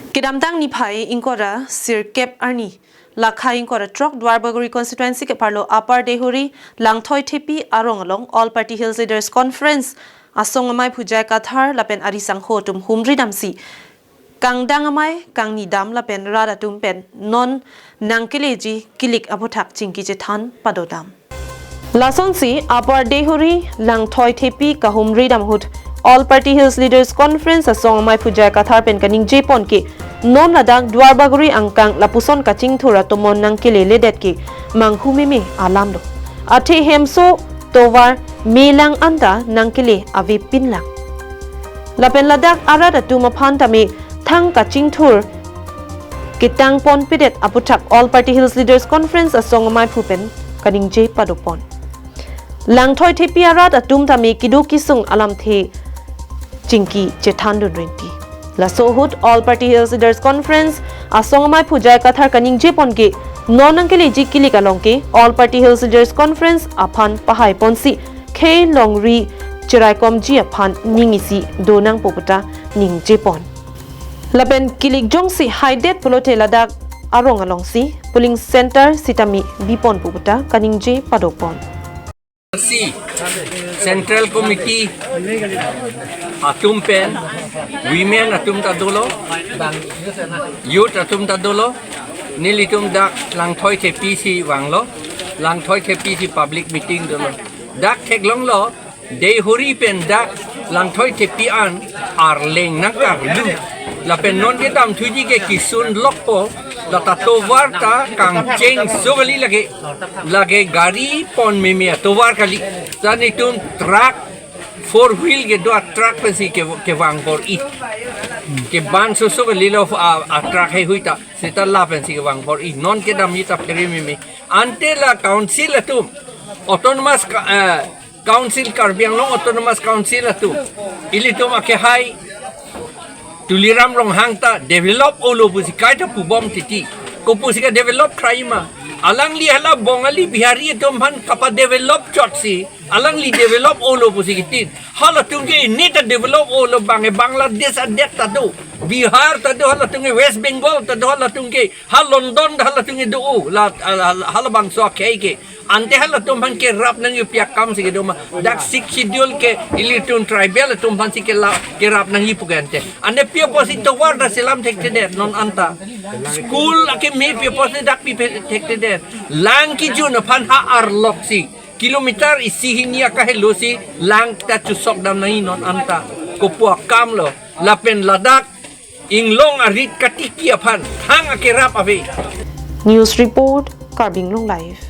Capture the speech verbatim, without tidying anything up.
Kedamtang niphai ingkoi ra sirkep arni, Lakha ingkoi ra throk Duarbagori constituency kepharlo Upper Deihori Langthoi Thepi arong along All Party Hills Leaders Conference asong amei Phujai Kathar lapen ari sangho atum humri damsi kangdang amei kangni dam lapen rat atum pen non nangkeleji kilik aphuthak chingki chethan padodam. Lasonsi Upper Deihori Langthoi Thepi kahumri dam ahut All Party Hills Leaders Conference asong amei Phujai Kathar pen kaningje pon ke non ladak Duarbagori angkang lapuson kachingthur atomon nangkeleledet ke manghu meme alam do. Athe hemso tovar melang anta nangkele avepinlang. Lapen ladak arat atum aphan tame thang kachingthur ketang ponpedet aphuthak All Party Hills Leaders Conference asong amei aphu pen kaningje padopon. Langthoi Thepi arat atum tame kedo kesung alamthe chingki chethan dun rinti. Laso ahut All Party Hills Leaders Conference asong amei Phujai Kathar kaningje pon ke non nangkeleji kilik along ke All Party Hills Leaders Conference aphan pahai ponsi khei longri cheraikomji aphan ning isi do nangpo puta ningje pon. Lapen kilik jongsi haidet pulote ladak arong alongsi polling center sitame bipon pu puta kaningje padopon. Si Central Committee atum pen women atum ta dolo, youth atum ta dolo, nelitum dak Langthoi Thepi si vanglo, Langthoi Thepi si public meeting dolo. Dak theklonglo, Deihori pen dak Langthoi Thepi an arleng nangkarlu. Lapen non kedamthuji ke kisun lokpo, lata tovar ta kangcheng so kali lake, lake gari pon meme atovar kali. Tan itum truck, four wheel kedo a truck pensi ke, kevang bor-i. Keban so so kalilo a, a truck heihui ta, seta lapensi kevang bor-i. Non kedamji ta phere meme. Ante la council atum, autonomous ka-, eh, Council, Karbi Anglong Autonomous Council atum, ilitum akehai Tuliram Ronghang ta develop olo pusi kaita pubom titi. Kopusi ke develop try ma. Alangli hala Bongali Bihari atum aphan kapa develop chotsi, alangli develop olo pusi kitin. Halatum ke ini ta develop olo, bang e Bangladesh adet ta do, Bihar ta do, halatum ke West Bengal ta do, halatum ke ha London ta halatum ke do o, la, la, la, halabangso akhei ke. Ante halatum aphan kerap nangji pi akam si kedo ma. Dak Sixth Schedule ke ilitum tribal atum aphansi kela-, kerap nangji pu ke ante. Ante pi apotsi tovar ta selam thekthedet non anta. School akeme pi apotsi dak pi pe-, thekthedet. Lang kejun aphan ha arloksi kilometer isi hini akahelosi lang ta chusok dam nangji non anta. Kopu akam lo. Lapen ladak inglong arit katiki aphan thang akerap ave. News report, Karbi Anglong Live.